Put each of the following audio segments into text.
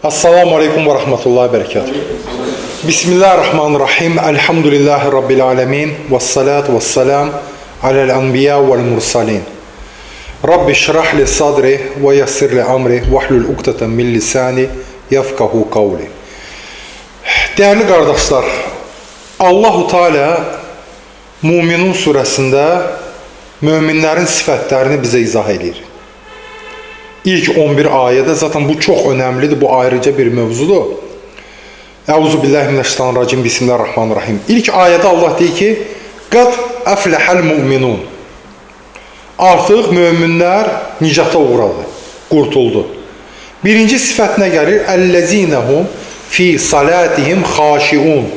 Assalamu aleykum və rəhmətullahi bərəkatuhu. Bismillahirrahmanirrahim. Elhamdülillahi Rabbil alemin. Vəssalatu vəssalam aləl-ənbiya vəl-mursalin. Rabbi şrah li sadri və yəssir li amri vəhlul uqdatan min lisani yefqahu qavli. Dəyərli qardaşlar, Allahu Teala Müminun surəsində möminlərin sifətlərini bizə izah eləyir. İlk 11 ayədə zaten bu çox önəmlidir, bu ayrıca bir mövzudur. Əuzu billahi mineşşeytanirracim. Bismillahirrahmanirrahim. İlk ayədə Allah deyir ki: "Qad aflahal mu'minun." Artıq möminlər nicata uğradı, qurtuldu. Birinci sifət nə gəlir? Əlləzinəhum fi salatihim xaşiun.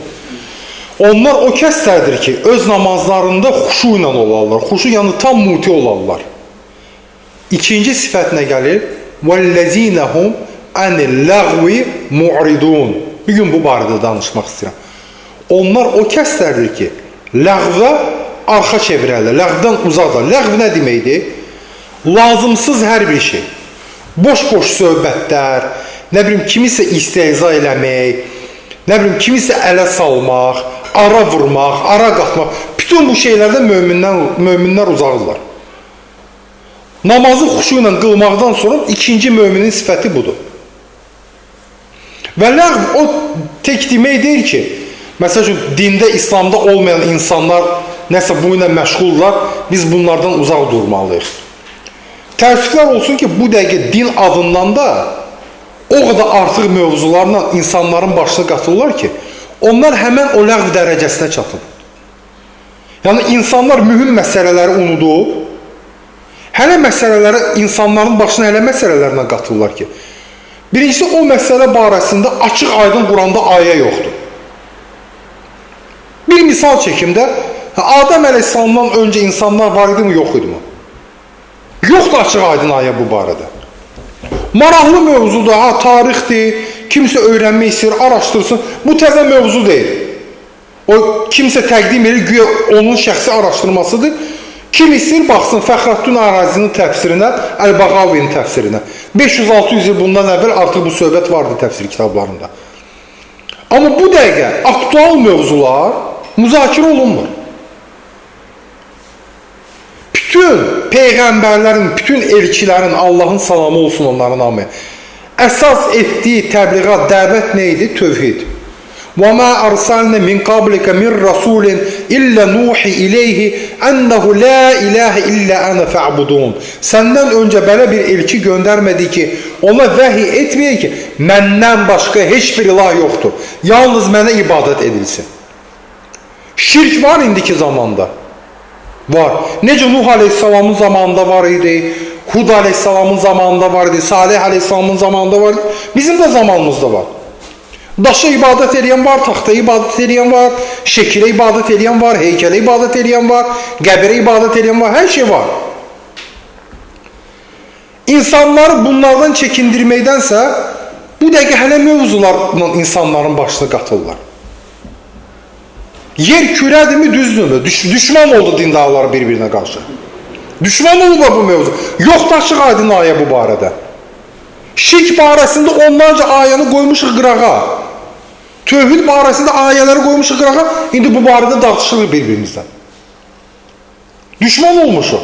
Onlar o kəslərdir ki, öz namazlarında xuşu ilə olarlar. Xuşu yəni tam muti olarlar. İkinci sifət nə gəlir? وَالَّذ۪ينَ هُمْ عَنِ اللَّغْوِ مُعْرِدُونَ. Bugün bu barədə danışmaq istəyirəm. Onlar o kəslərdir ki, ləğvə arxa çevirərlər, ləğvdən uzaqdır. Ləğv nə deməkdir? Lazımsız hər bir şey. Boş-boş söhbətlər, nə bilim, kimisə istehza eləmək, nə bilim, kimisə ələ salmaq, ara vurmaq, ara qatmaq. Bütün bu şeylərdən möminlər uzaqdırlar. Namazı xuşu ilə qılmaqdan sonra ikinci möminin sifəti budur. Və ləğv o tək demək deyil ki, məsəl üçün dində, İslamda olmayan insanlar nəsə bu ilə məşğuldurlar, biz bunlardan uzaq durmalıyıq. Təəssüflər olsun ki, bu dəqiqə din adından da o qədər artıq mövzularla insanların başına qatırlar ki, onlar həmən o ləğv dərəcəsinə çatıb. Yəni insanlar mühüm məsələləri unudub, hələ məsələləri insanların başına hələ məsələlərlə qatırlar ki, birincisi o məsələ barəsində açıq aydın Quranda ayə yoxdur. Bir misal çəkim də, Adəm əleyhissalamdan öncə insanlar var idimi, yox idimi? Yoxdur açıq aydın ayə bu barədə. Maraqlı mövzudur, ha, tarixdir, kimsə öyrənmək istəyir, araşdırsın. Bu təzə mövzu deyil. O kimsə təqdim edir, güya onun şəxsi araşdırmasıdır. Kim istəyir baxsın Fəxrəddin Arazinin təfsirinə, Əl-Bağavinin təfsirinə. 500-600 il bundan əvvəl artıq bu söhbət vardı təfsir kitablarında. Amma bu dəqiqə aktual mövzular müzakirə olunmur. Bütün peyğəmbərlərin, bütün elçilərin, Allahın salamı olsun onların hamıya, əsas etdiyi təbliğat, dəvət nə idi? Tövhid. وَمَا أَرْسَلْنَا مِنْ قَبْلِكَ مِنْ رَسُولٍ إِلَّا نُوحِ إِلَيْهِ أَنَّهُ لَا إِلَٰهَ إِلَّا أَنَا فَاعْبُدُونَ. Səndən öncə belə bir elçi göndərmədi ki, ona vəhiy etməyək ki, məndən başqa heç bir ilah yoxdur. Yalnız mənə ibadət edilsin. Şirk var indiki zamanda. Var. Necə Nuh Aleyhisselamın zamanında var idi, Hud Aleyhisselamın zamanında var idi, Salih Aleyhisselamın zamanında var idi. Bizim də zamanımızda var. Daşa ibadət eləyən var, taxtaya ibadət eləyən var, şəkilə ibadət eləyən var, heykələ ibadət eləyən var, qəbirə ibadət eləyən var, hər şey var. İnsanları bunlardan çəkindirməkdənsə, bu dəqiqə hələ mövzularla insanların başına qatırlar. Yer kürədirmi, düzdürmü? Düşman oldu dindarlar bir-birinə qarşı. Düşman olublar bu mövzu. Yoxdur açıq aydın ayə bu barədə. Şirk barəsində onlarca ayəni qoymuşuq qırağa. Tövhid barəsində ayələri qoymuşuq qırağa. İndi bu barədə tartışırıq bir-birimizdən. Düşman olmuşuq.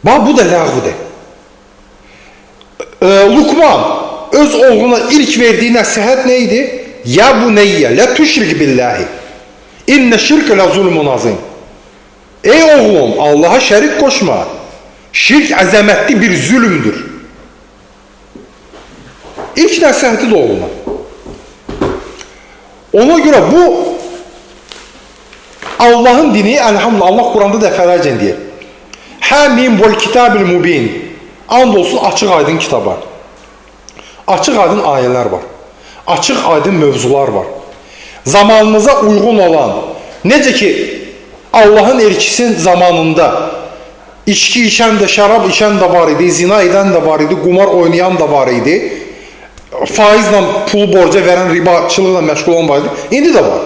Bax, bu da ləğvdir. Luqman öz oğluna ilk verdiyi nəsihət nə idi? Ya buneyyə, la tüşrik billahi. İnne şirke la zulmun azim. Ey oğlum, Allah'a şərik qoşma. Şirk əzəmətli bir zülmdür. İlk nəsihəti də oğluna. Ona görə bu Allahın dini, elhamdülillah, Allah Quranda dəfələrcə deyir. Həmim vel kitabil mubin. And olsun açıq aydın kitaba. Açıq aydın ayələr var. Açıq aydın mövzular var. Zamanımıza uyğun olan, necə ki Allahın elçisinin zamanında içki içən də, şərab içən də var idi, zina edən də var idi, qumar oynayan da var idi, faizlə pulu borca verən, ribaçılıqla məşğul olan var idi. İndi də var.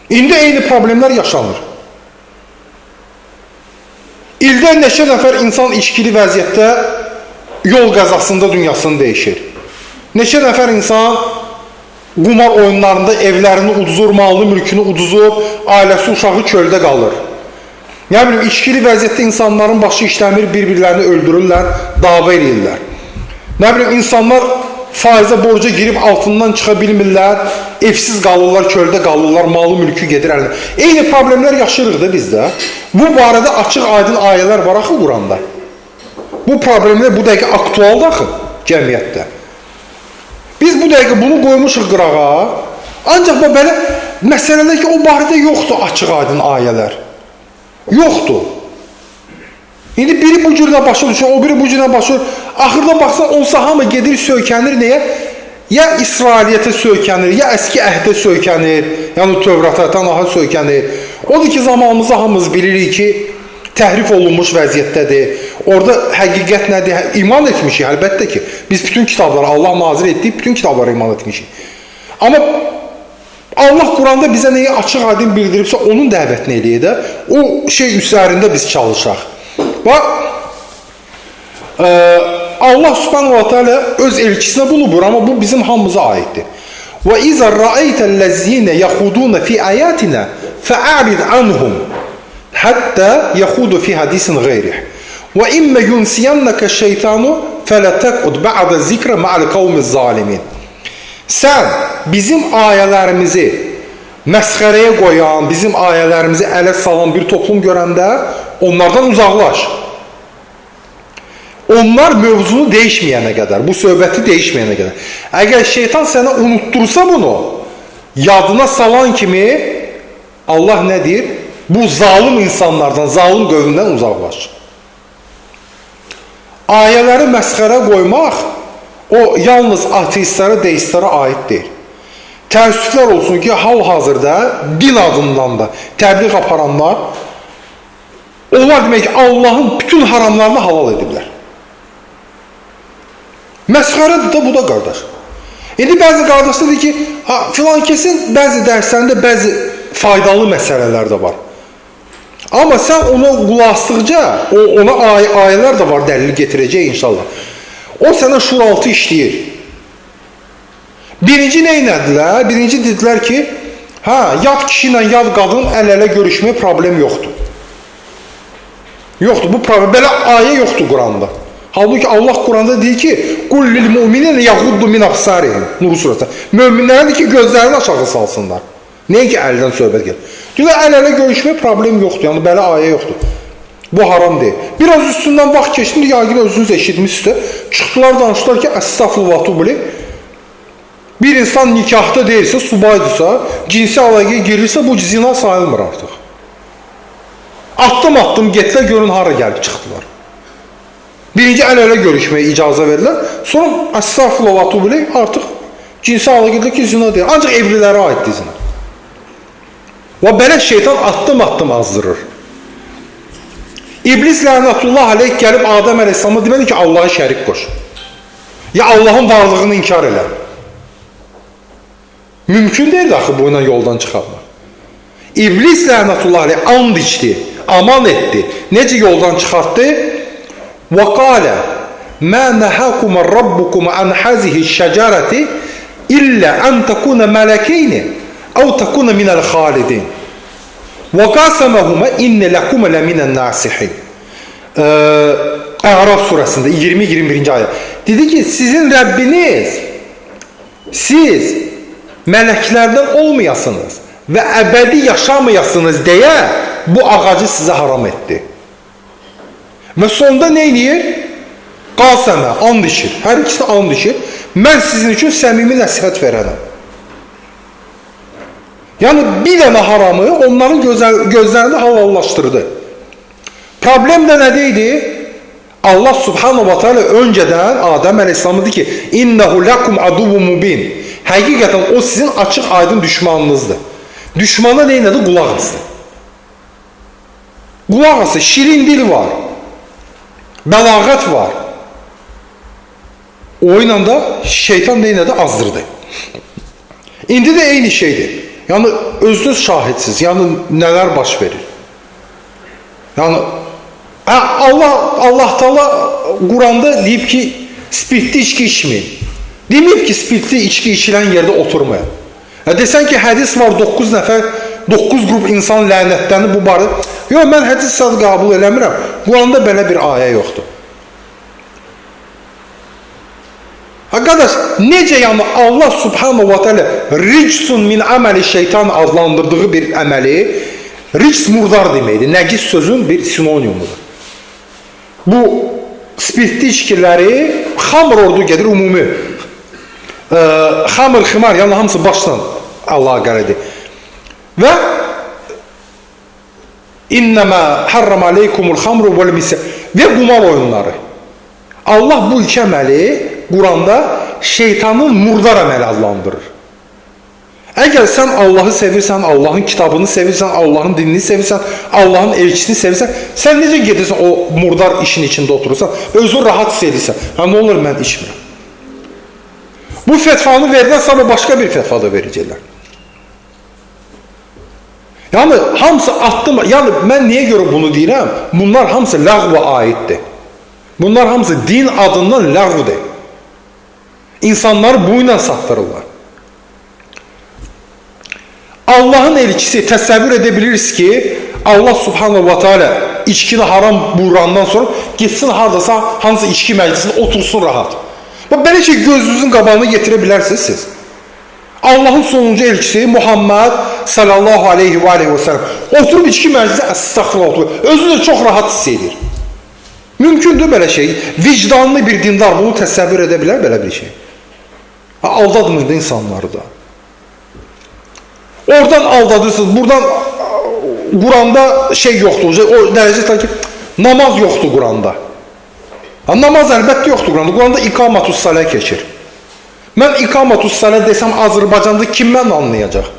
İndi eyni problemlər yaşanır. İldə neçə nəfər insan içkili vəziyyətdə yol qəzasında dünyasını dəyişir. Neçə nəfər insan qumar oyunlarında evlərini uduzur, malını, mülkünü uduzur, ailəsi, uşağı çöldə qalır. Nə bilim, içkili vəziyyətdə insanların başı işləmir, bir-birlərini öldürürlər, dava eləyirlər. Nə bilim, insanlar faizə, borca girib altından çıxa bilmirlər, evsiz qalırlar, çöldə qalırlar, malı, mülkü gedir əlinə. Eyni problemlər yaşayırıq da bizdə. Bu barədə açıq aydın ayələr var axı Quranda. Bu problemlər bu dəqiqə aktualdır axı cəmiyyətdə. Biz bu dəqiqə bunu qoymuşuq qırağa. Ancaq bu belə məsələlər ki, o barədə yoxdur açıq aydın ayələr. Yoxdur. İndi biri bu cürlə başa düşür, o biri bu cürlə başa düşür. Axırda baxsan, olsa hamı gedir, söykənir nəyə? Ya İsrailiyyətə söykənir, ya əski əhdə söykənir, yəni Tövrata, Tanaha söykənir. Odur ki, zamanımızda hamımız bilirik ki, təhrif olunmuş vəziyyətdədir. Orada həqiqət nədir? İman etmişik, əlbəttə ki. Biz bütün kitablara, Allah nazil etdiyi bütün kitablara iman etmişik. Amma Allah Quranda bizə nəyi açıq aydın bildiribsə, onun dəvətini eləyək də, o şey üzərində biz çalışaq. Bax, Allah Subhanahu wa Teala öz elçisinə bunu buyurur, amma bu bizim hamımıza aiddir. Və izə ra'eytəl-ləzine yaxudun fi ayatina fa'arid anhum hatta yaxudu fi hadisin ğeyrih. Və immə yunsiyannaka şeytanu fələ təqud ba'da zikra ma'al qavmiz zalimin. Sən bizim ayələrimizi məsxərəyə qoyan, bizim ayələrimizi ələ salan bir toplum görəndə onlardan uzaqlaş. Onlar mövzunu dəyişməyənə qədər, bu söhbəti dəyişməyənə qədər. Əgər şeytan sənə unuttursa bunu, yadına salan kimi Allah nə deyir? Bu zalim insanlardan, zalim qövmdən uzaqlaş. Ayələri məsxərə qoymaq o yalnız ateistlərə, deistlərə aid deyil. Təəssüflər olsun ki, hal-hazırda din adından da təbliğ aparanlar, onlar demək ki, Allahın bütün haramlarını halal ediblər. Məsxərədir də bu da qardaş. İndi bəzi qardaşlar deyir ki, filan kesin bəzi dərslərində bəzi faydalı məsələlər də var. Amma sən ona qulaq asdıqca, ona ayələr də var, dəlil getirəcək inşallah. O sənə şuraltı işləyir. Birinci nə elədilər? Birinci dedilər ki, hə, yad kişi ilə yad qadın əl-ələ görüşməyə problem yoxdur. Yoxdur, bu problem, belə ayə yoxdur Quranda. Halbuki Allah Quranda deyir ki, Qul lil mu'minina yaghuddu min absarihim. Nur surəsi. Möminlərə deyir ki, gözlərini aşağı salsınlar. Nəyə ki əldən söhbət gəlir? Deyirlər, əl-ələ görüşməyə problem yoxdur, yəni belə ayə yoxdur. Bu haram deyil. Biraz üstündən vaxt keçdi, yəqin özünüz eşitmişsiniz. Çıxdılar, danışdılar ki, əstəğfurullah tubu. Bir insan nikahda deyilsə, subaydırsa, cinsi əlaqəyə girirsə, bu zina sayılmır artıq. Addım-addım getdilər, görün hara gəlib çıxdılar. Birinci əl-ələ görüşməyə icazə verirlər. Sonra əstəğfurullah tubu artıq cinsi əlaqə ki, zina deyil. Ancaq evlilərə aiddir zina. Və belə şeytan addım-addım azdırır. İblis lənətullah aleyh gəlib Adəm əleyhissalama demədi ki, Allah'a şərik qoş. Ya Allahın varlığını inkar elə. Mümkün deyil axı bu ilə yoldan çıxarmaq. İblis lənətullah aleyh and içdi, aman etdi. Necə yoldan çıxartdı? Və qalə mə nəhəkumə rabbukum an hazihi şəcarəti illə ən təkuna mələkeyni əv təkuna minəl xalidin. Və qasaməhumə innə ləkumə ləminən nasihin. Əraf surəsində 20-21-ci ayə. Dedi ki, sizin Rəbbiniz, siz mələklərdən olmayasınız və əbədi yaşamayasınız deyə bu ağacı sizə haram etdi. Və sonda nə eləyir? Qasəmə, and içir. Hər ikisi and içir. Mən sizin üçün səmimi nəsihət verənəm. Yəni, bir dənə haramı onların gözlərində halallaşdırdı. Problem də nədə idi? Allah subhanahu wa ta'ala öncədən Adəm əleyhissalamı dedi ki, İnnehu lekum aduvun mubin. Həqiqətən o sizin açıq aydın düşmanınızdır. Düşmana nə elədi? Qulaq asdı. Qulaq asdı. Şirin dil var. Bəlağət var. O ilə də şeytan nə elədi? Azdırdı. İndi də eyni şeydir. Yəni, özünüz şahidsiniz. Yəni, nələr baş verir? Yəni, Hə, Allah Teala Quranda deyib ki, spirtli içki içməyin. Deməyib ki, spirtli içki içilən yerdə oturmayın. Hə, desən ki, hədis var, 9 nəfər, 9 qrup insan lənətlənir bu barədə. Yox, mən hədis sad qəbul eləmirəm. Quranda belə bir ayə yoxdur. Ha, qardaş, necə yəni Allah Subhanahu va Teala ricsun min əməli şeytan adlandırdığı bir əməli, rics murdar deməkdir, nəqis sözün bir sinoniumudur. Bu spirtli içkiləri xamr ordu gedir ümumi. Xamr, ximar, yəni hamısı başla əlaqəlidir. Və innəmə harram aleykumul xamru vəl misir və qumar oyunları. Allah bu iki əməli Quranda şeytanın murdar əməli adlandırır. Əgər sən Allahı sevirsən, Allahın kitabını sevirsən, Allahın dinini sevirsən, Allahın elçisini sevirsən, sən necə gedirsən o murdar işin içində oturursan və özünü rahat hiss edirsən? Ha, nə olur, mən içmirəm. Bu fetvanı verdilər, sabah başqa bir fetva da verəcəklər. Yəni, hamısı addım, yəni mən niyə görə bunu deyirəm? Bunlar hamısı ləğvə aiddir. Bunlar hamısı din adından ləğvdir. İnsanları bu ilə satdırırlar. Allahın elçisi təsəvvür edə bilirsiniz ki, Allah Subhanahu va Teala içkini haram buyurandan sonra getsin haradasa hansı içki məclisində otursun rahat. Bax, belə şey gözünüzün qabağına getirə bilərsiniz siz. Allahın sonuncu elçisi Muhammed sallallahu aleyhi və aleyhi və səlləm oturub içki məclisində əstəğfurullah oturur. Özünü də çox rahat hiss edir. Mümkündür belə şey. Vicdanlı bir dindar bunu təsəvvür edə bilər belə bir şey. Aldatmayın da insanları da. Oradan aldadırsınız, buradan Quranda şey yoxdur. O dərəcə ki, namaz yoxdur Quranda. Ha, namaz əlbəttə yoxdur Quranda. Quranda iqamatus salə keçir. Mən iqamatus salə desəm Azərbaycanda kim mən anlayacaq?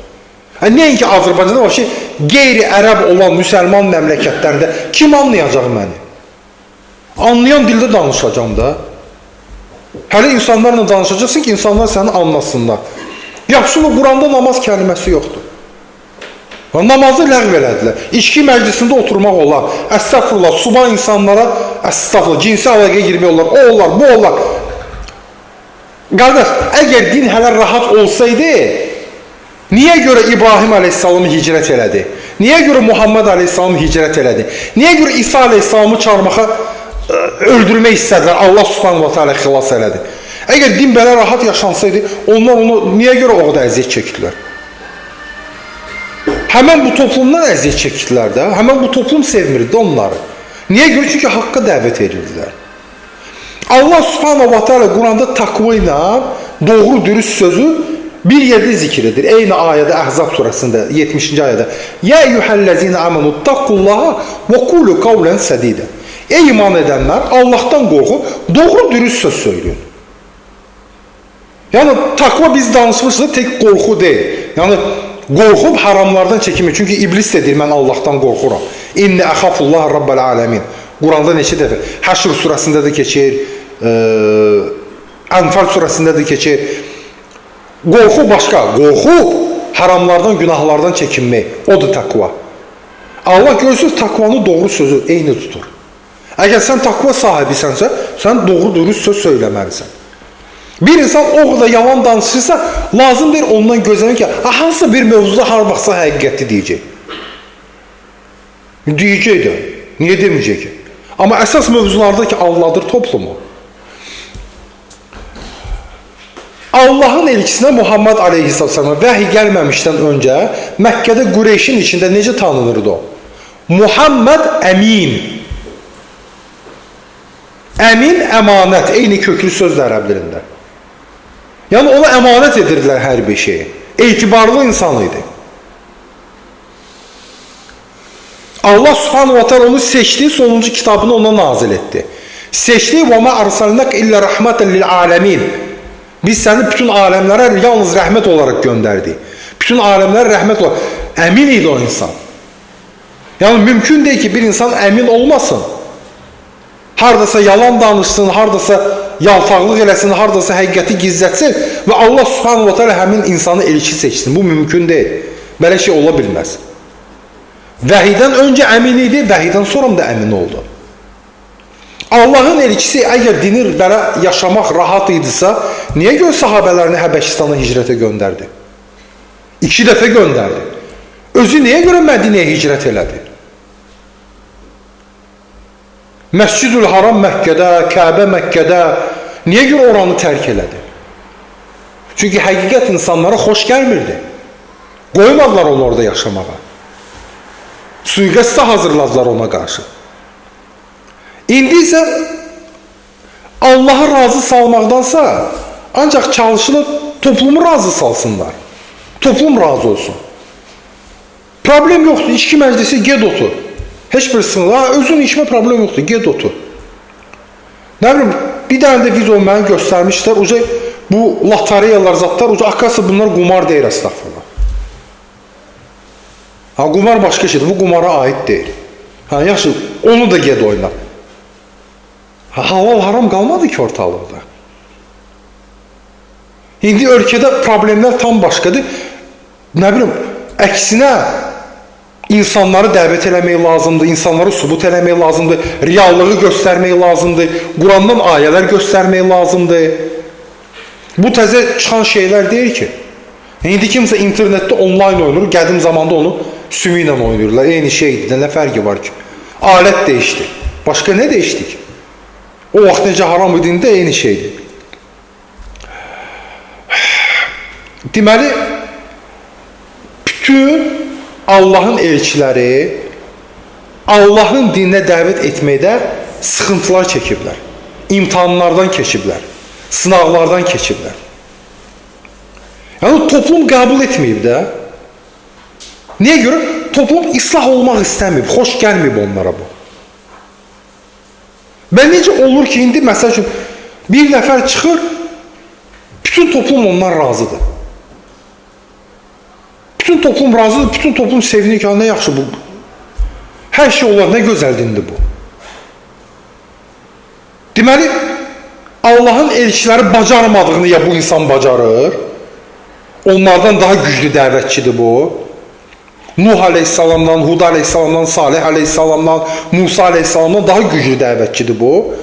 Ha, nəinki Azərbaycanda var şey, qeyri-ərəb olan müsəlman məmləkətlərində kim anlayacaq məni? Anlayan dildə danışacağam da. Hələ insanlarla danışacaqsın ki, insanlar səni anlasınlar. Yaxşı, Quranda namaz kəlməsi yoxdur. Namazı ləğv elədilər. İçki məclisində oturmaq olar. Əstəğfurullah, suban insanlara əstəğfurullah, cinsi əlaqəyə girmək olar. O olar, bu olar. Qardaş, əgər din hələ rahat olsaydı, niyə görə İbrahim Aleyhisselamı hicrət elədi? Niyə görə Muhammed Aleyhisselamı hicrət elədi? Niyə görə İsa Aleyhisselamı çarmaxa öldürmək istədilər? Allah Subhanahu va Teala xilas elədi. Əgər din belə rahat yaşansaydı, onlar onu niyə görə o qədər əziyyət çəkdilər? Həmən bu toplumdan əziyyət çəkdilər də, həmən bu toplum sevmirdi onları. Niyə görə? Çünki haqqa dəvət edirdilər. Allah Subhanahu va Teala Quranda taqva ilə doğru dürüst sözü bir yerdə zikr edir. Eyni ayədə Əhzab surəsində 70-ci ayədə: "Ya eyyuhellezine amenu taqullaha və qulu qawlan sadida." Ey iman edənlər, Allahdan qorxub doğru dürüst söz söyləyin. Yəni taqva biz danışmışıq, tək qorxu deyil. Yəni qorxub haramlardan çəkinmək. Çünki iblis də deyir, mən Allahdan qorxuram. İnni əxafullah rabbəl aləmin. Quranda neçə dəfə? Həşr surəsində də keçir, Ənfal surəsində də keçir. Qorxu başqa. Qorxu haramlardan, günahlardan çəkinmək. Odur taqva. Allah görürsünüz, taqvanı doğru sözü eyni tutur. Əgər sən taqva sahibisənsə, sən doğru dürüst söz söyləməlisən. Bir insan o qədər yalan danışırsa, lazım deyil ondan gözləmək ki, hansısa bir mövzuda har vaxtsa həqiqəti deyəcək. Deyəcək də. Niyə deməyəcək ki? Amma əsas mövzularda ki, aldadır toplumu. Allahın elçisinə Muhammed Aleyhisselam'a vəhiy gəlməmişdən öncə Məkkədə Qureyşin içində necə tanınırdı o? Muhammed Əmin. Əmin, əmanət, eyni köklü sözdür ərəb dilində. Yəni ona əmanət edirdilər hər bir şeyi. Etibarlı insan idi. Allah Subhanahu wa Taala onu seçdi, sonuncu kitabını ona nazil etdi. Seçdi və ma arsalnak illə rahmeten lil alamin. Biz səni bütün aləmlərə yalnız rəhmət olaraq göndərdik. Bütün aləmlərə rəhmət olaraq. Əmin idi o insan. Yəni mümkün deyil ki, bir insan əmin olmasın. Hardasa yalan danışsın, hardasa yaltaqlıq eləsin, hardasa həqiqəti gizlətsin və Allah Subhanahu wa Taala həmin insanı elçi seçsin. Bu mümkün deyil. Belə şey ola bilməz. Vəhidən öncə əmin idi, vəhidən sonra da əmin oldu. Allahın elçisi əgər dini belə yaşamaq rahat idisə, niyə görə sahabələrini Həbəşistana hicrətə göndərdi? 2 dəfə göndərdi. Özü niyə görə Mədinəyə hicrət elədi? Məscidül Haram Məkkədə, Kəbə Məkkədə, niyə görə oranı tərk elədi? Çünki həqiqət insanlara xoş gəlmirdi. Qoymadılar onu orada yaşamağa. Suiqəst də hazırladılar ona qarşı. İndi isə Allahı razı salmaqdansa ancaq çalışılır toplumu razı salsınlar. Toplum razı olsun. Problem yoxdur. İçki məclisi ged otur. Heç bir sıxıntı. Özün içmə problem yoxdur. Ged otur. Nə bilim, bir dənə də video mənə göstərmişlər. Uca bu lotereyalar, zatlar, uca akası bunlar qumar deyil, əstəğfurullah. Ha, qumar başqa şeydir. Bu qumara aid deyil. Ha, yaxşı, onu da ged oyna. Ha, halal haram qalmadı ki ortalıqda. İndi ölkədə problemlər tam başqadır. Nə bilim, əksinə insanları dəvət eləmək lazımdır, insanları sübut eləmək lazımdır, reallığı göstərmək lazımdır, Qurandan ayələr göstərmək lazımdır. Bu təzə çıxan şeylər deyil ki. İndi kimsə internetdə onlayn oynayır, qədim zamanda onu sümü ilə oynayırlar. Eyni şeydir, nə fərqi var ki? Alət dəyişdi. Başqa nə dəyişdi ki? O vaxt necə haram idi, indi də eyni şeydir. Deməli, bütün Allahın elçiləri Allahın dininə dəvət etməkdə sıxıntılar çəkiblər. İmtahanlardan keçiblər. Sınaqlardan keçiblər. Yəni, toplum qəbul etməyib də. Niyə görə? Toplum islah olmaq istəməyib, xoş gəlməyib onlara bu. Və necə olur ki, indi məsəl üçün bir nəfər çıxır, bütün toplum ondan razıdır. Bütün toplum razıdır, bütün toplum sevinir ki, nə yaxşı bu. Hər şey olar, nə gözəl dindir bu. Deməli, Allahın elçiləri bacarmadığını ya bu insan bacarır, onlardan daha güclü dəvətçidir bu. Nuh aleyhissalamdan, Hud aleyhissalamdan, Salih aleyhissalamdan, Musa aleyhissalamdan daha güclü dəvətçidir bu.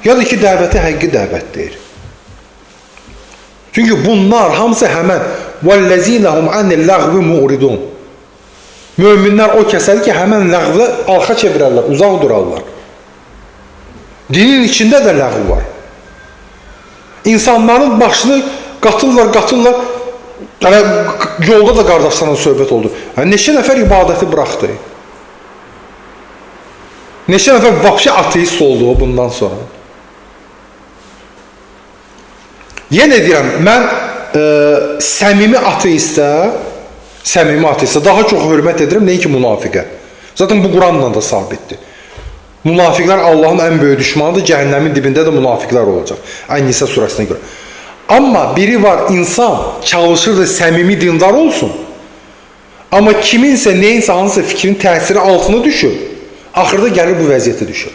Ya da ki, dəvəti həqiqi dəvət deyir. Çünki bunlar hamısı həmən وَالَّذ۪ينَ هُمْ عَنِ اللَّغْوِ مُعْرِدُونَ. Möminlər o kəsədir ki, həmən ləğvə arxa çevirərlər, uzaq durarlar. Dinin içində də ləğv var. İnsanların başını qatırlar, qatırlar. Yəni, yolda da qardaşlarla söhbət oldu. Yəni, neçə nəfər ibadəti buraxdı? Neçə nəfər vapşi ateist oldu bundan sonra? Yenə deyirəm, mən səmimi ateistə daha çox hörmət edirəm, nəinki münafiqə. Zaten bu Quranla da sabitdir. Münafiqlər Allahın ən böyük düşmanıdır, cəhənnəmin dibində də münafiqlər olacaq. Ən-Nisa surəsinə görə. Amma biri var, insan çalışır da səmimi dindar olsun. Amma kiminsə, neyinsə, hansısa fikrin təsiri altına düşür. Axırda gəlir bu vəziyyətə düşür.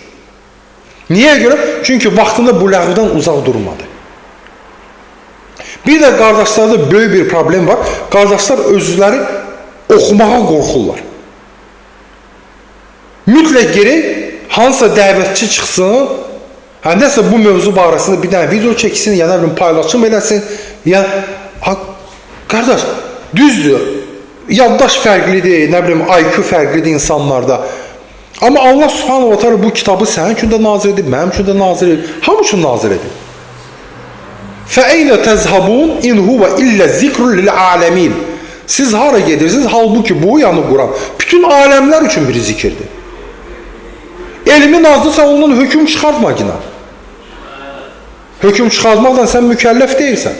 Niyə görə? Çünki vaxtında bu ləğvdən uzaq durmadı. Bir də qardaşlarda böyük bir problem var. Qardaşlar özləri oxumağa qorxurlar. Mütləq gerək hansısa dəvətçi çıxsın, hə, nəsə bu mövzu barəsində bir dənə video çəksin, ya nə bilim paylaşım eləsin. Ya ha, qardaş, düzdür, yaddaş fərqlidir, nə bilim IQ fərqlidir insanlarda. Amma Allah Subhanahu wa Taala bu kitabı sənin üçün də nazil edib, mənim üçün də nazil edib, hamı üçün nazil edib. فَاَيْنَ تَزْهَبُونَ اِنْ هُوَ اِلَّا ذِكْرٌ لِلْعَالَمِينَ. Siz hara gedirsiniz? Halbuki bu, yəni Quran, bütün aləmlər üçün bir zikirdir. Elmin azdısa ondan hökm çıxartma yine. Hökm çıxartmaqla sən mükəlləf deyilsən.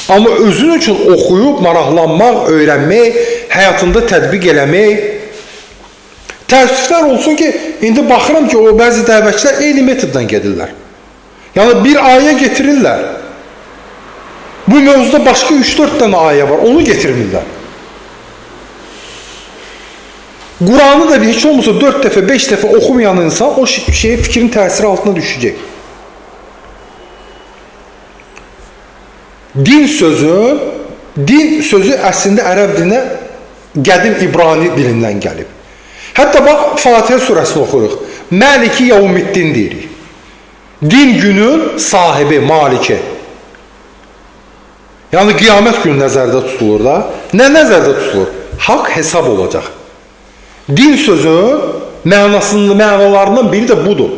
Amma özün üçün oxuyub, maraqlanmaq, öyrənmək, həyatında tətbiq eləmək. Təəssüflər olsun ki, indi baxıram ki, o bəzi dəvətçilər eyni metoddan gedirlər. Yəni bir ayə getirirlər. Bu mövzuda başqa 3-4 dənə ayə var, onu getirmirlər. Quranı da heç olmasa 4 dəfə, 5 dəfə oxumayan insan o şeyin fikrin təsiri altına düşəcək. Din sözü əslində ərəb dilinə qədim İbrani dilindən gəlib. Hətta bax Fatihə surəsini oxuyuruq. Məliki yevmiddin deyirik. Din günün sahibi, maliki. Yəni qiyamət günü nəzərdə tutulur da. Nə nəzərdə tutulur? Haqq hesab olacaq. Din sözü mənasının mənalarından biri də budur.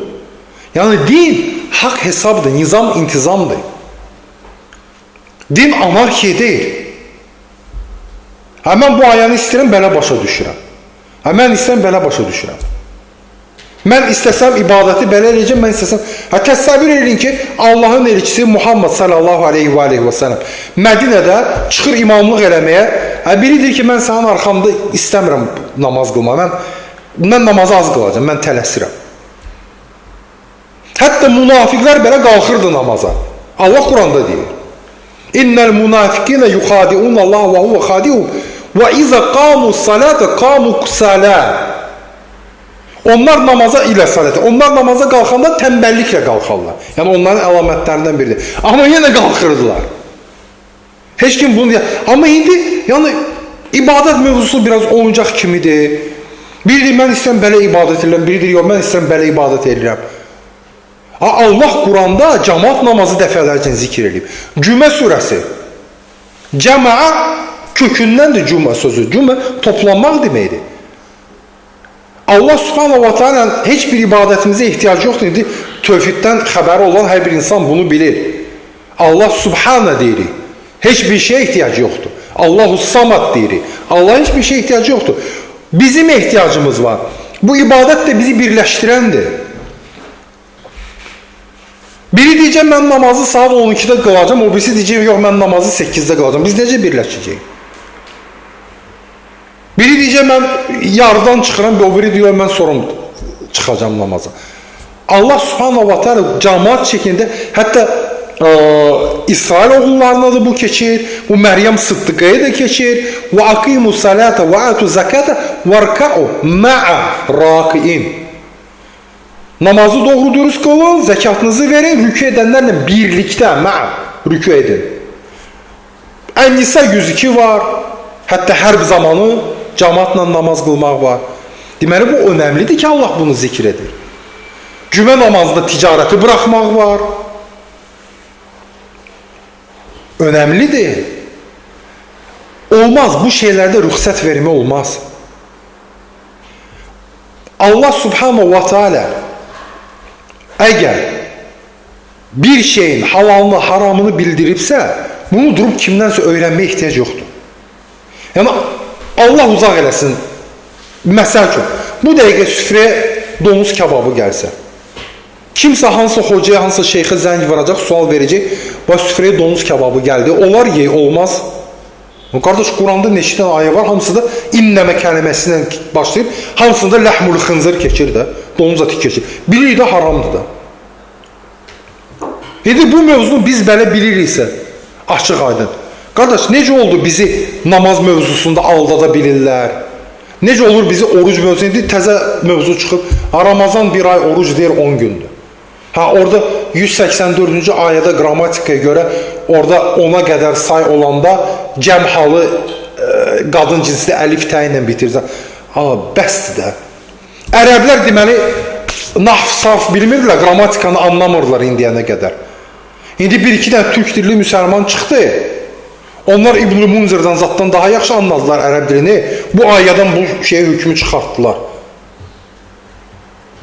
Yəni din haqq hesabdır, nizam, intizamdır. Din anarxiya deyil. Hə, mən bu ayəni istəyirəm, belə başa düşürəm. Hə, mən istəyirəm, belə başa düşürəm. Mən istəsəm ibadəti belə eləyəcəm, mən istəsəm... Hə, təsəvvür edin ki, Allahın elçisi Muhammed sallallahu aleyhi və aleyhi və səlləm Mədinədə çıxır imamlıq eləməyə. Hə, biri deyir ki, mən sənin arxamda istəmirəm namaz qılmaq. Mən namazı az qılacam, mən tələsirəm. Hətta münafiqlər belə qalxırdı namaza. Allah Quranda deyir. İnnəl münafiqinə yuxadiun Allah və huvə xadiun və izə qamu salətə qamu kusələ. Onlar namaza ilə salətə. Onlar namaza qalxanda tənbəlliklə qalxarlar. Yəni onların əlamətlərindən biridir. Amma yenə qalxırdılar. Heç kim bunu deyə. Amma indi yəni ibadət mövzusu biraz oyuncaq kimidir. Biri deyir, mən istəyirəm belə ibadət edirəm, biri deyir, yox, mən istəyirəm belə ibadət edirəm. Allah Quranda cəmaat namazı dəfələrcə zikr edib. Cümə surəsi. Cəmaa kökündəndir cümə sözü. Cümə toplanmaq deməkdir. Allah Subhanahu wa Ta'ala heç bir ibadətimizə ehtiyacı yoxdur. İndi tövhiddən xəbəri olan hər bir insan bunu bilir. Allah Subhana deyirik. Heç bir şeyə ehtiyacı yoxdur. Allahu Samad deyirik. Allah heç bir şeyə ehtiyacı yoxdur. Bizim ehtiyacımız var. Bu ibadət də bizi birləşdirəndir. Biri deyəcək, mən namazı saat 12-də qılacam, o birisi deyəcək, yox, mən namazı 8-də qılacam. Biz necə birləşəcəyik? Biri deyəcək, mən yarıdan çıxıram, o biri deyir, mən sonra çıxacam namaza. Allah Subhanahu wa Ta'ala cəmaat şəklində, hətta İsrail oğullarına da bu keçir, bu Məryəm Sıddıqaya da keçir. Və aqimu salata və atu zakata varka'u ma'a rakiin. Namazı doğru dürüst qılın, zəkatınızı verin, rükü edənlərlə birlikdə ma'a rükü edin. Ən-Nisa 102 var. Hətta hərb zamanı cəmaatla namaz qılmaq var. Deməli bu önəmlidir ki, Allah bunu zikr edir. Cümə namazında ticarəti buraxmaq var. Önəmlidir. Olmaz, bu şeylərdə rüxsət vermə olmaz. Allah Subhanahu wa Ta'ala əgər bir şeyin halalını, haramını bildiribsə, bunu durub kimdənsə öyrənməyə ehtiyac yoxdur. Yəni, Allah uzaq eləsin. Məsəl üçün, bu dəqiqə süfrəyə donuz kebabı gəlsə, kimsə hansısa hocaya, hansısa şeyxə zəng vuracaq, sual verəcək, bax süfrəyə donuz kebabı gəldi, olar yey, olmaz. Qardaş, Quranda neçə dənə ayə var, hamısı da innəmə kəlməsi ilə başlayıb, hamısında ləhmul xınzır keçir də, donuz əti keçir. Bilirik də haramdır da. İndi bu mövzunu biz belə biliriksə, açıq aydın. Qardaş, necə oldu bizi namaz mövzusunda aldada bilirlər? Necə olur bizi oruc mövzusu? İndi təzə mövzu çıxıb, Ramazan bir ay oruc deyir 10 gündür. Ha, orada 184-cü ayədə qrammatikaya görə orada 10-a qədər say olanda cəm halı qadın cinsli əlif tə ilə bitirsən. Amma bəsdir də. Ərəblər deməli nahv, sarf bilmirdilər, qrammatikanı anlamırdılar indiyənə qədər. İndi bir-iki dənə türk dilli müsəlman çıxdı. Onlar İbn-i Munzirdən zaddan daha yaxşı anladılar ərəb dilini. Bu ayədən bu şeyə hökmü çıxartdılar.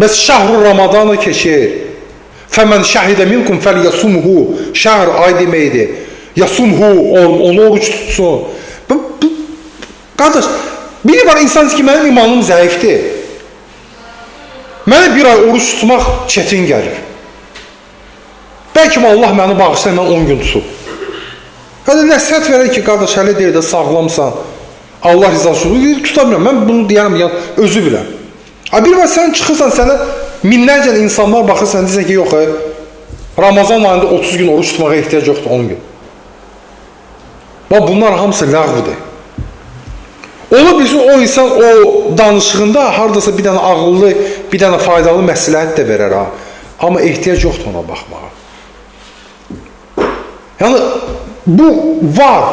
Bəs şəhru Ramadanı keçir. Fəmən şəhidə minkum fəlyasumhu. Şəhr ay deməkdir. Yasumhu, onu oruç tutsun. Qardaş, biri var insan ki, mənim imanım zəifdir. Mənə bir ay oruç tutmaq çətin gəlir. Bəlkə Allah məni bağışlar, mən 10 gün tutub. Hələ nəsihət verər ki, qardaş, hələ deyir də sağlamsan, Allah rizası üçün, tuta bilmirəm, mən bunu deyərəm, yəni, özü biləm. Bir var, sən çıxırsan, sənə minlərcə insanlar baxır, sən deyirsən ki, yox, Ramazan ayında 30 gün oruç tutmağa ehtiyac yoxdur, 10 gün. Bax, bunlar hamısı ləğvdir. Ola bilsin, o insan o danışığında haradasa bir dənə ağıllı, bir dənə faydalı məsləhət də verər, ha. Amma ehtiyac yoxdur ona baxmağa. Yəni, bu var,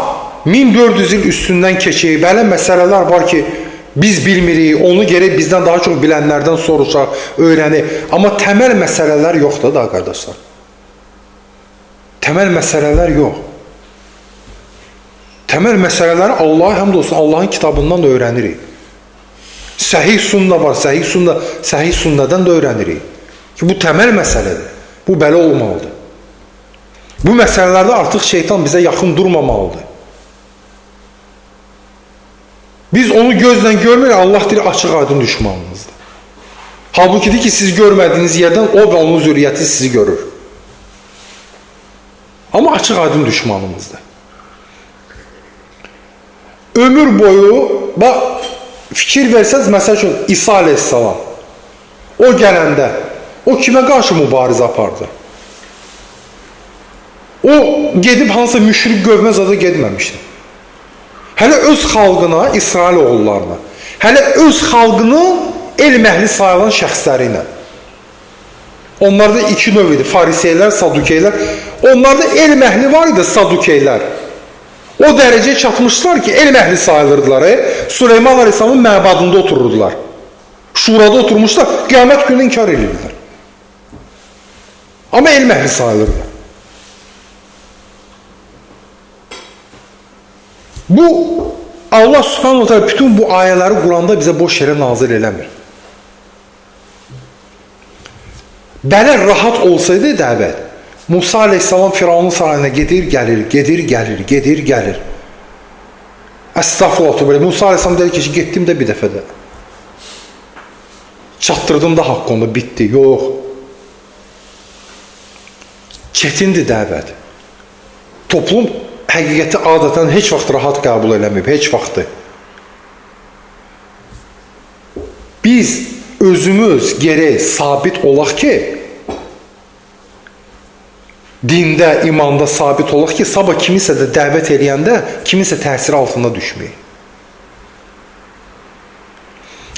1400 il üstündən keçir, belə məsələlər var ki, Biz bilmirik, onu gərək bizdən daha çox bilənlərdən soruşaq, öyrənək. Amma təməl məsələlər yoxdur da, qardaşlar. Təməl məsələlər yox. Təməl məsələləri Allaha həmd olsun, Allahın kitabından da öyrənirik. Səhih sünnə var, səhih sünnədən də öyrənirik. Ki, bu təməl məsələdir. Bu belə olmalıdır. Bu məsələlərdə artıq şeytan bizə yaxın durmamalıdır. Biz onu gözlə görmürük, Allah deyir, açıq aydın düşmanınızdır. Halbuki deyir ki, siz görmədiyiniz yerdən o və onun zürriyyəti sizi görür. Amma açıq aydın düşmanımızdır. Ömür boyu, bax, fikir versəniz, məsəl üçün, İsa aleyhissalam, o gələndə, o kimə qarşı mübarizə apardı? O gedib hansısa müşrik qövmə zada getməmişdi. Hələ öz xalqına, İsrail oğullarına, hələ öz xalqının elm əhli sayılan şəxsləri ilə. Onlarda iki növ idi, fariseylər, sadukeylər. Onlarda elm əhli var idi, sadukeylər. O dərəcəyə çatmışlar ki, elm əhli sayılırdılar. Süleyman Aleyhisselamın məbadında otururdular. Şurada oturmuşlar, qiyamət günü inkar edirdilər. Amma elm əhli sayılırdılar. Bu, Allah Subhanahu Teala bütün bu ayələri Quranda bizə boş yerə nazil eləmir. Belə rahat olsaydı dəvət, Musa aleyhissalam Firavunun sarayına gedir, gəlir, gedir, gəlir, gedir, gəlir. Əstəğfurullah, Musa aleyhissalam dedi ki, getdim də bir dəfə də. Çatdırdım da haqqı onu, bitdi. Yox. Çətindir dəvət. Toplum həqiqəti adətən heç vaxt rahat qəbul eləməyib, heç vaxtı. Biz özümüz gərək sabit olaq ki, dində, imanda sabit olaq ki, sabah kimisə də dəvət eləyəndə kiminsə təsiri altında düşməyək.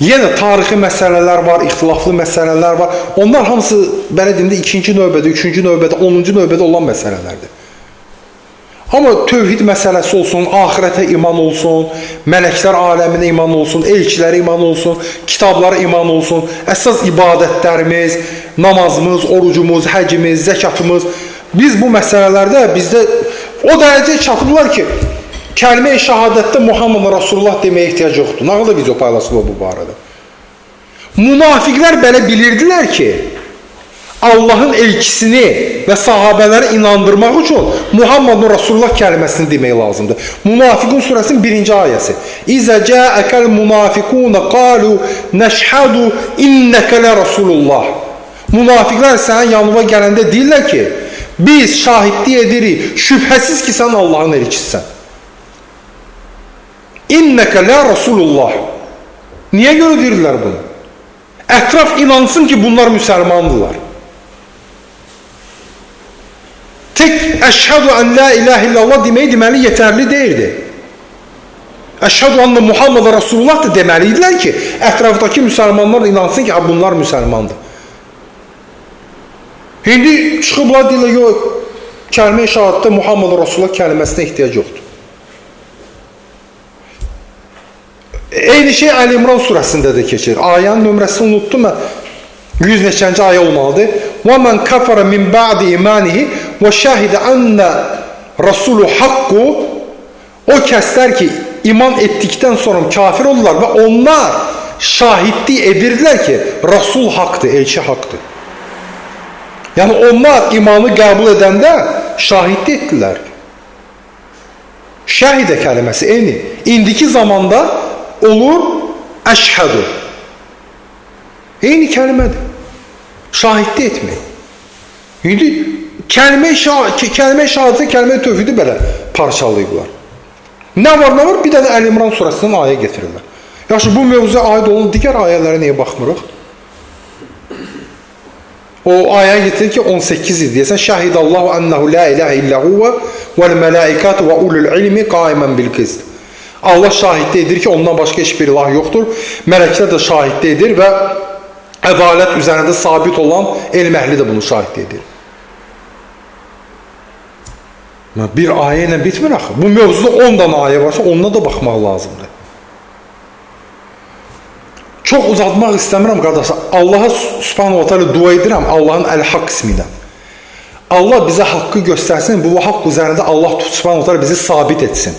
Yenə tarixi məsələlər var, ixtilaflı məsələlər var. Onlar hamısı, belə deyim də, ikinci növbədə, üçüncü növbədə, 10-cu növbədə olan məsələlərdir. Amma tövhid məsələsi olsun, axirətə iman olsun, mələklər aləminə iman olsun, elçilərə iman olsun, kitablara iman olsun, əsas ibadətlərimiz, namazımız, orucumuz, həcimiz, zəkatımız, biz bu məsələlərdə bizdə o dərəcəyə çatıblar ki, kəlmə-i şəhadətdə Muhammed Rasulullah deməyə ehtiyac yoxdur. Nə qədər video paylaşılır bu barədə. Münafiqlər belə bilirdilər ki, Allahın elçisini və sahabələri inandırmaq üçün Muhammedun Rasulullah kəlməsini demək lazımdır. Münafiqun surəsinin 1-ci ayəsi. İzə cəəkəl münafiquna qalu nəşhədu innəkə lə Rasulullah. Münafiqlər sənin yanına gələndə deyirlər ki, biz şahidlik edirik, şübhəsiz ki, sən Allahın elçisisən. İnnəkə lə Rasulullah. Niyə görə deyirlər bunu? Ətraf inansın ki, bunlar müsəlmandırlar. Tek əşhədu ən la ilahə illallah deməyi deməli yetərli deyildi. Əşhədu ənə Muhammed Rasulullah da deməli idilər ki, ətrafdakı müsəlmanlar da inansın ki, ha, bunlar müsəlmandır. İndi çıxıblar deyirlər, yox, kəlmə-i şəhadətdə Muhammed Rasulullah kəlməsinə ehtiyac yoxdur. Eyni şey Əl İmran surəsində də keçir. Ayənin nömrəsini unutdum mən. 100 neçənci ayə olmalıdır. وَمَنْ كَفَرَ مِنْ بَعْدِ إِمَانِهِ وَشَاهِدَ أَنَّ رَسُولُ حَقُّ. O kəslər ki, iman etdikdən sonra kafir oldular və onlar şahidlik edirdilər ki, Rasul haqdır, elçi haqdır. Yəni onlar imanı qəbul edəndə şahidlik etdilər. Şəhidə kəlməsi eyni. İndiki zamanda olur əşhədu. Eyni kəlmədir. Şahidlik etmək. İndi kəlmə-i şəhadəti, kəlmə-i tövhidi belə parçalayıblar. Nə var, nə var? Bir dənə Əl İmran surəsindən ayə getirirlər. Yaxşı, bu mövzuya aid olan digər ayələrə niyə baxmırıq? O ayə getirir ki, 18 idi. Deyəsən, şəhidallahu ənəhu la ilahə illə huvə vəl mələikətü və ulul ilmi qaimən bil qist. Allah şahidlik edir ki, ondan başqa heç bir ilah yoxdur. Mələklər də şahidlik edir və ədalət üzərində sabit olan elm əhli də bunu şahidlik edir. Bir ayə ilə bitmir axı. Bu mövzuda 10 dana ayə varsa, onunla da baxmaq lazımdır. Çox uzatmaq istəmirəm qardaşlar. Allaha Subhanahu wa Taala dua edirəm Allahın Əl-Haqq ismi ilə. Allah bizə haqqı göstərsin, bu haqq üzərində Allah Subhanahu wa Taala bizi sabit etsin.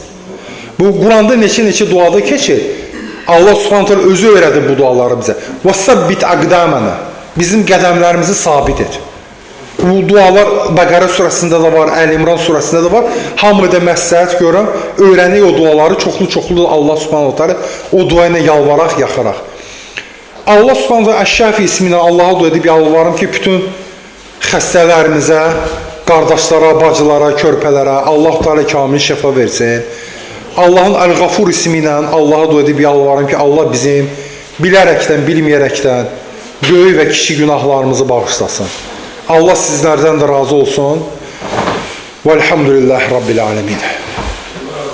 Bu Quranda neçə-neçə duada keçir. Allah Subhanahu taala özü öyrədir bu duaları bizə. "Vəsabbit aqdamana." Bizim qədəmlərimizi sabit et. Bu dualar Bəqərə surəsində də var, Əl-İmran surəsində də var. Hamıya da məsləhət görürəm, öyrənək o duaları, çoxlu-çoxlu Allah Subhanahu taala o dua ilə yalvaraq, yaxaraq. Allah Subhanahu taala Əş-Şəfi ismi ilə Allaha dua edib yalvarıram ki, bütün xəstələrimizə, qardaşlara, bacılara, körpələrə Allah Teala kamil şəfa versin. Allahın Əl-Ğafur ismi ilə Allaha dua edib yalvarıram ki, Allah bizim bilərəkdən, bilməyərəkdən böyük və kiçik günahlarımızı bağışlasın. Allah sizlərdən də razı olsun. Velhamdülillah Rabbil alemin.